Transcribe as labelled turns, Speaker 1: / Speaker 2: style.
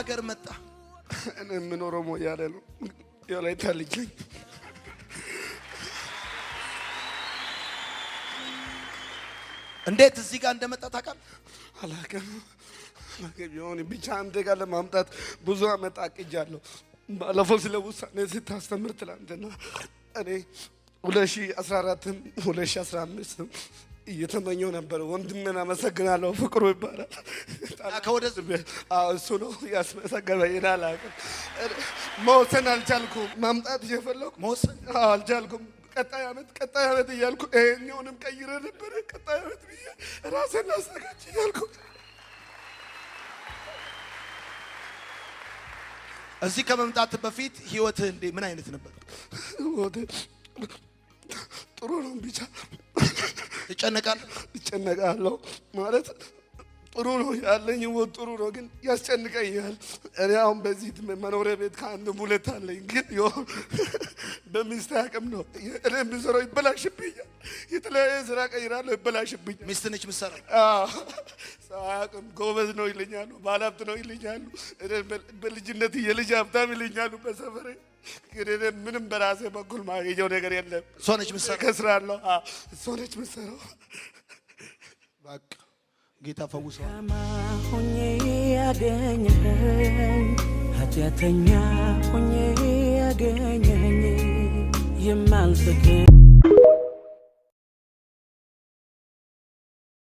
Speaker 1: ሀገር መጣ?
Speaker 2: እኔ የምኖረው ሞያሌ ነው። የወላይታ ልጅ ነኝ።
Speaker 1: እንዴት እዚህ ጋር እንደመጣ ታውቃለህ?
Speaker 2: አላውቅም አላውቅም። የሆነ ብቻ አንተ ጋር ለማምጣት ብዙ አመት አቅጃለሁ። ባለፈው ስለ ውሳኔ ስታስተምር ትላንትና እኔ 2014ም 2015ም እየተመኘው ነበር። ወንድሜን አመሰግናለሁ። ፍቅሩ ይባላል። አዎ እሱ ነው ያስመሰገበኝ። እኔ አላውቅም፣ መወሰን አልቻልኩም። ማምጣት እየፈለኩ
Speaker 1: መወሰን
Speaker 2: አዎ አልቻልኩም። ቀጣይ አመት ቀጣይ አመት እያልኩ ይሄኛውንም ቀይሬ ነበረ። ቀጣይ አመት ብዬ ራሴን ላዘጋጅ እያልኩ
Speaker 1: እዚህ ከመምጣት በፊት ህይወትህ እንዴ ምን አይነት ነበር?
Speaker 2: ህይወቴ ጥሩ ነው፣ ብቻ
Speaker 1: ትጨነቃለህ?
Speaker 2: እጨነቃለሁ። ማለት ጥሩ ነው ያለኝ ህይወት ጥሩ ነው፣ ግን ያስጨንቀኛል። እኔ አሁን በዚህ መኖሪያ ቤት ከአንድም ሁለት አለኝ፣ ግን በሚስቴ አቅም ነው እኔ የምሰራው። ይበላሽብኛል። የተለያየ ስራ ቀይራለሁ፣ ይበላሽብኛል።
Speaker 1: ሚስት ነች የምትሰራው?
Speaker 2: አዎ፣ ሰው አያውቅም። ጎበዝ ነው ይለኛሉ፣ ባለሀብት ነው ይለኛሉ። እኔ በልጅነት የልጅ ሀብታም ይለኛሉ በሰፈሬ። ግን እኔ ምንም በራሴ በኩል ማገኘው ነገር የለም።
Speaker 1: እሷ ነች የምትሰራው?
Speaker 2: እከስራለሁ። አዎ፣ እሷ ነች የምትሰራው።
Speaker 1: በቃ ጌታ ፈውሰዋል።
Speaker 3: ደካማ ሆኜ ያገኘኸኝ፣ ኃጢአተኛ ሆኜ ያገኘኸኝ፣ የማልጠቅም